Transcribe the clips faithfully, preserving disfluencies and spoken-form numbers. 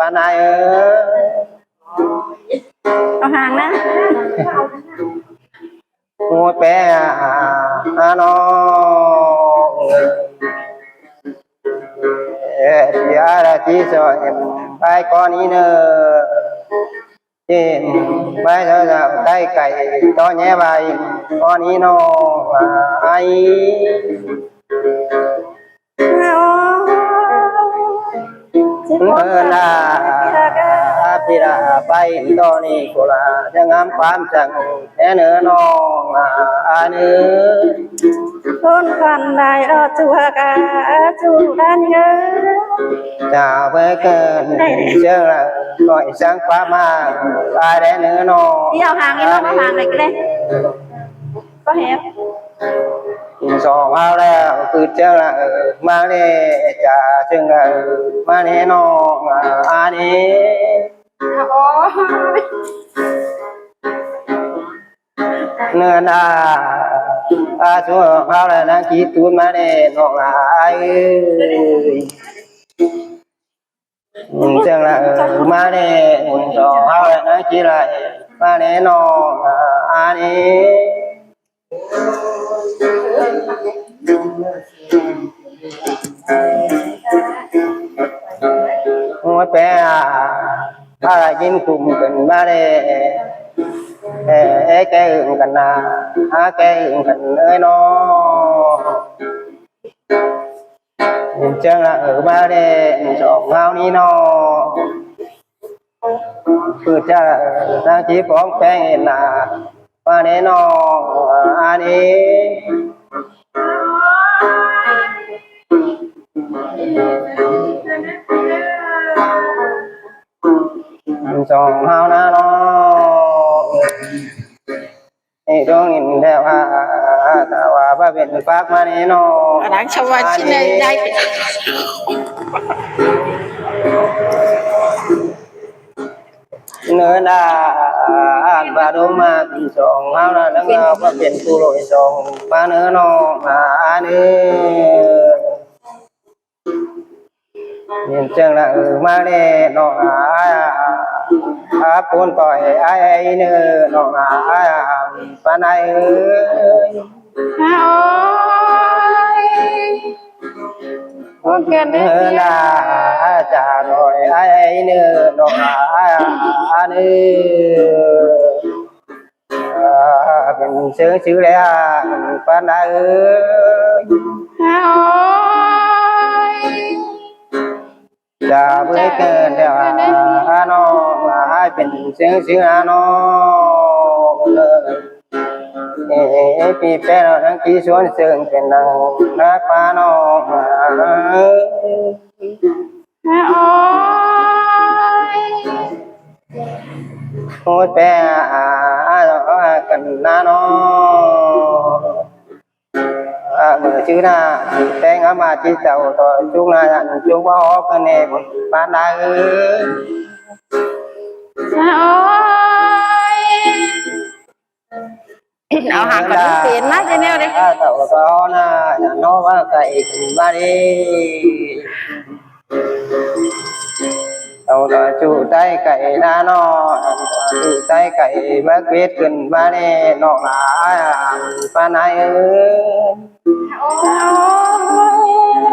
Pán ai ơi. Au hàng đó. Ngô bé à, à nó. Ê, thì ai là chỉ cho em bái con ý nữa. Thì bái đó là tay cày to nhé bài con ý nó, à, ai. Ơ na, a pi ra bai to ni cô là, yang ngắm pam chẳng thế nữa nó, à, à, nữa. Thôn khoản đài đó chùa cả, chùa đàn nhớ. Chào với cơn, chứ là gọi sáng pam mà, ai đấy nữa nó. Đi vào hàng đi, nó vào hàng này cái này. Có hẹn. Song hao là cứ chớ là, ừ, mà nè, chả chừng là, ừ, mà nè nó, à, à, nè. Ôi. Nữa là, à, song hao là năng ký tút mà nè, nó là ai. Chớ là, ừ, mà nè, song hao là năng ký là, mà nè nó, à, à, nè. Ngô bé à, à, là dính cùng cần ba đê. Ê, ê, cái ưng cần à, à, cái ưng cần ơi nó. Chớ là, ừ, ba đê, song hao ni nó. Cứ chớ là, ta chỉ bóng beng là, ba đê nó, à, à, đi. Song hao na nó. Ê, đúng nhìn theo, à, à, à, à, ta wa ba bên Pháp mà nè nó. Ở đằng sau, à, chi này dạy. Nữa là, à, à, ba đúng mà, song hao là đang, à, ba bên tu lội song, ba nữa nó, à, à, nữa. Nhìn chăng là, ừ, mà nè, nó, à, à, à, bốn tuổi, ai, ai, nữa, nó, à, à, à, pán ai ơi. Ôi. Con kèn đấy. Là, à, chả rồi, ai, ai, nữa, nó, à, à, à, à, nữa. À, bên sướng xứ lẽ, à, pán ai ơi. Ôi. Chả với kèn đấy, à, à, nó, à, ai bên sướng xứ, à, nó. Ê, ê, ê, pi pé nó đăng ký xuống sướng kèn đăng, nó pá nó, à. Ôi. Ôi, bé, à, à, à, à, cần na nó. À, mở chứ na, bé ngắm mà chỉ tàu rồi, chúng na, chúng có hóp cái này, bán đá ư. Ôi. Au hàng cả đứa tiền má chứ neo đấy. À, tàu có na, nó bán cái ba đi. Tàu đó chủ tay cái na nó, chủ tay cái bác biết cần ba đi, nó là ai à, ba này ư.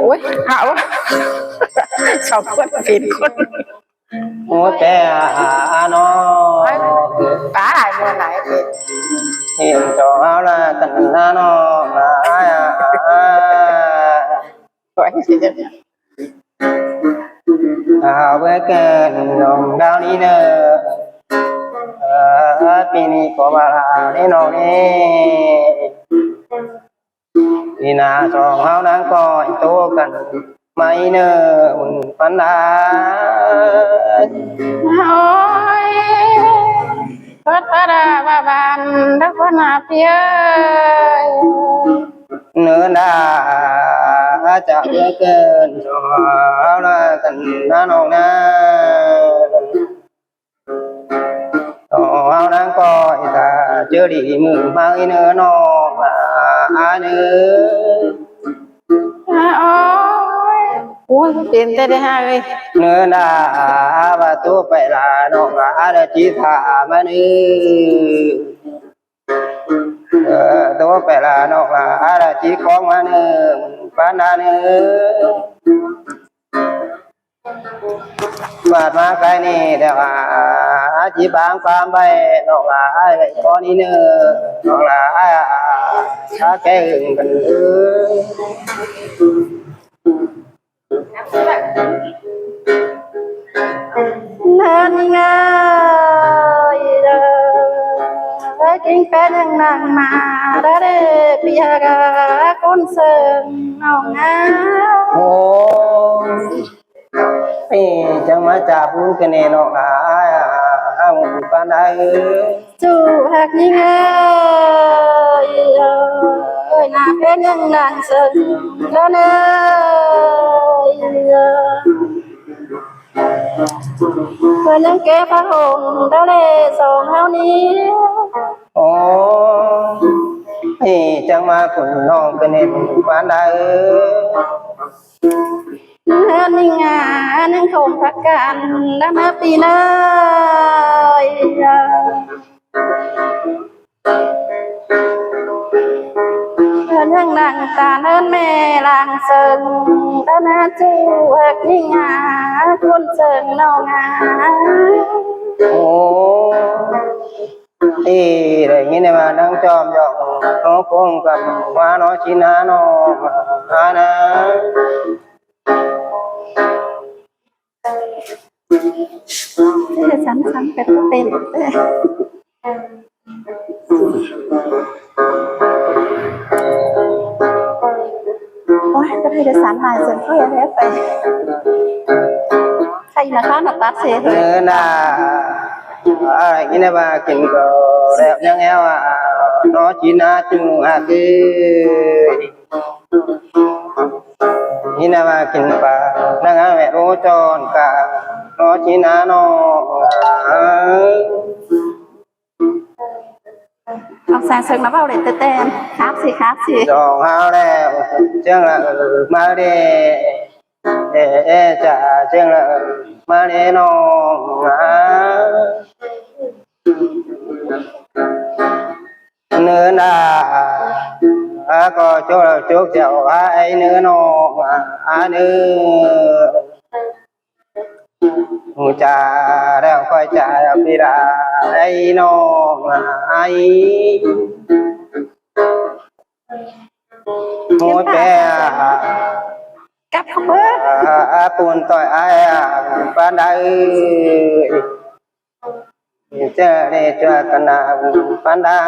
Ôi, hảo. Sao quên phiền con. Ủa, té, à, à, nó. Cá ai mua nãy thì. Hiện cho áo là tận na nó, à, à, à, à. Ôi, chị chứ. À, với cái lòng đau đi nè. À, à, pini có bà là đi nó đi. Đi na song hao đang coi tô cần mai nơ mừng phấn đá. Ôi, phớt phớt à, bà bàn đắc phớt nạp đi ơi. Nơ đa chả bữa kơn song hao đang cần đá nong na. Ơ, hao đang coi ta chớ đi mừng mai nơ nó, à, à, nơ. À, ôi. Ui, phiền thế đấy ha ơi. Nơ đa, à, à, bà ꞌTố pay la ꞌnọng la a đa ꞌchí tha ꞌmắn ư. Ơ, ꞌtố pay la ꞌnọng la a đa ꞌchí khong ꞌmắn ư. Pán đa ꞌnư. ꞌVa ꞌmá cái ꞌnị đéo a, a ꞌchí báng ꞌquám ꞌvạy ꞌnọng la ai ꞌvạy ꞌcọ ꞌnị ꞌnư. ꞌNọng la ai a, a cái ưng căn ư. ꞌNan ꞌnị ꞌngai, ơ, kin pên ꞌnhắng ꞌnặn ꞌmá, đa đê ꞌpi ꞌhặc ꞌcốn ꞌsướng ꞌnọng ꞌnga. Ô, ê, chắng ꞌmá chả bún cái ꞌnị ꞌnọng a, ai a, hăng pán đa ư. ꞌChu ꞌhặc ꞌnhính ơi, ơi, ꞌna pên ꞌnhắng ꞌnặn ꞌsướng, đa đê, ơi, ơi. ꞌPưa ꞌnhắng kẻ phá hông, đa đê song ꞌháu ꞌnị. Ô, ê, chắng ꞌmá phủn ꞌnọng cái ꞌnị pán đa ư. ꞌNan ꞌnị ꞌnga, ꞌnhắng khong phák căn, đa ꞌmá ꞌpi ꞌnớ. ꞌNhắng ꞌnặn ta ꞌnán ꞌme lăng ꞌsướng, đa ꞌna ꞌchu ꞌhặc ꞌnhính ꞌnga, ꞌcốn ꞌsướng ꞌnọng ꞌnga. Ô, ê, đảy ꞌnhính ꞌnị ꞌva ꞌnhắng chom dong, ꞌnọ khong cắp ꞌva ꞌnọ ꞌchí ꞌna ꞌnọng a ꞌna. Thế là sẵn sẵn cái tên. Ôi, cái này là sẵn này rồi, thôi em phải. Hay là khác là tắt xe thôi. Ơ, ꞌna. Ai, ꞌnị ꞌva kin ꞌcọ đéo ꞌnhắng eo a, ꞌnọ ꞌchí ꞌna ꞌchu ꞌhặc ư. ꞌNhính ꞌna ꞌva kin pá, ꞌnhắng ꞌmá ꞌmẹ ꞌlố chon cá, ꞌnọ ꞌchí ꞌna ꞌnọng. Ông sang sưng nó bảo để tê tên, khắp gì, khắp gì. Dong ꞌháu ꞌlẹo, ꞌchương ꞌlạ ꞌmá đê, ê, ê, chả, ꞌchương ꞌlạ ꞌmá đê ꞌnọng. ꞌNớ ꞌna, a ꞌcọ ꞌchọ ꞌlạ chốc chẻo a ai ꞌnớ ꞌnọng, a ꞌnớ. ꞌMự chả đéo khỏi chả ꞌpi đa ai ꞌnọng ai. ꞌMự pé a, cắp không bớt. A, a, pun ꞌtoi ai a, pán đa ư. Chớ đe chua căn na pán đa.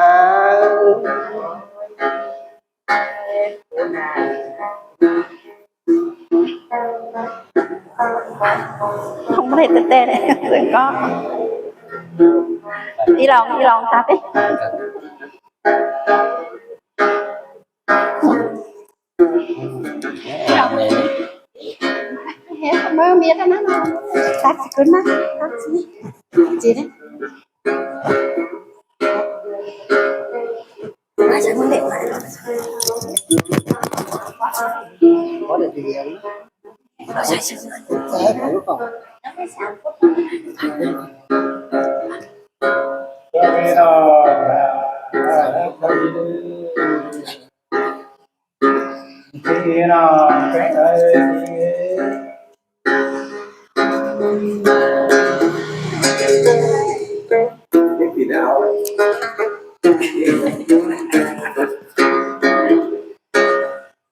Không có thể tê tê đấy, đừng có. Đi lòng, đi lòng tắt đi. Đi lòng. Mơ miết nó. Tắt cứ mát, tắt gì? Gì đấy?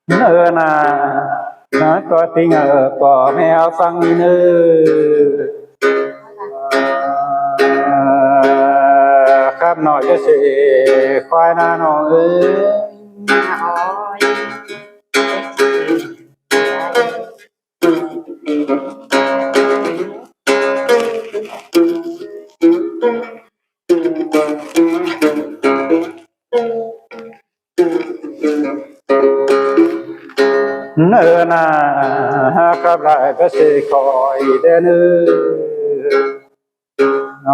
ꞌNớ ꞌna, ꞌna ꞌcọ ꞌtếng ꞌpọ ꞌme ꞌphắng ꞌnị ꞌnớ. Khắp ꞌnọi ꞌchớ ꞌsớ khói ꞌna ꞌnọng ơi. ꞌNớ ꞌna, khắp lai ꞌchớ ꞌsớ khỏi đen ư.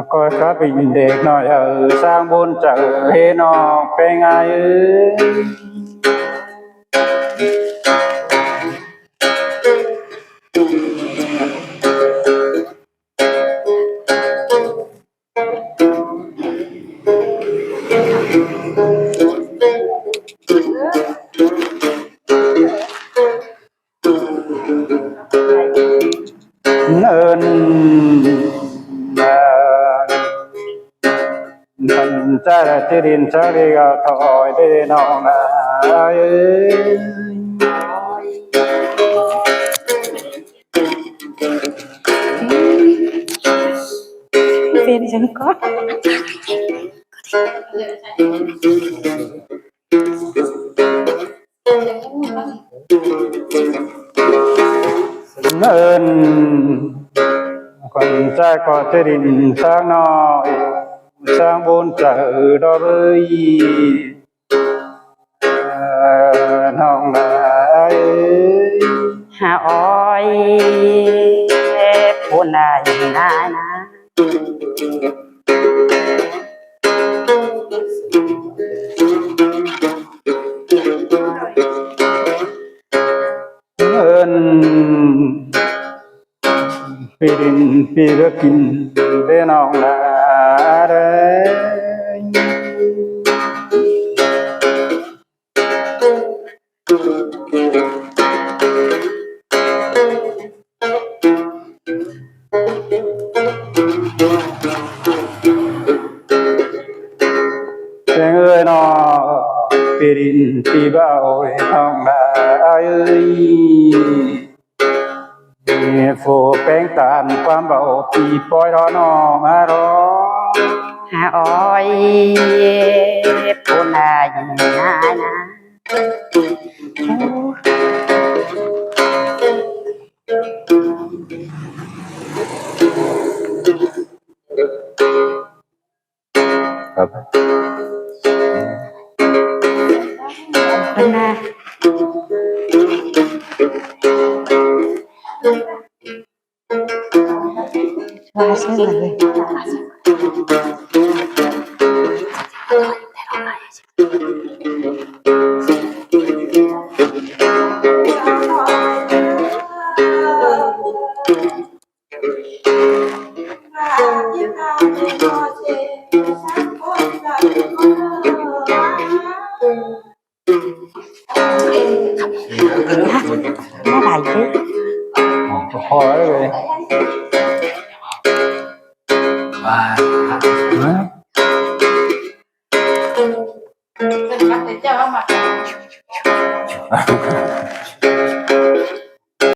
Khỏi khắp bình đế ꞌnọi ơ, sáng ꞌbôn chảu hê ꞌnọng pé ꞌngai ư. ꞌchái ꞌlạ ꞌchí đin ꞌcháng đi ꞌgạu thôi ꞌlế ꞌnọng ꞌnớ. Phiên dáng có. ꞌNón, khuôn ꞌchái ꞌcọ ꞌchí đin ꞌcháng ꞌnọi, ꞌcháng bôn chaư đó ꞌlới. ꞌNọng ꞌnớ. Hả ôi, phôn ai nai na. ꞌNón, ꞌpi đin ꞌpi ꞌlứa kin ꞌlế ꞌnọng ꞌnớ. ꞌPéng ơi ꞌnọ, ꞌpi đin ꞌpi ꞌvạu ꞌnọng ꞌnớ. Phủ ꞌpéng ꞌtan ꞌquám ꞌvạu ꞌpi ꞌpói đó ꞌnọng ꞌnớ. Hả ôi, phôn ai nai na. Nó đảy chứ. Khỏi rồi. Hả?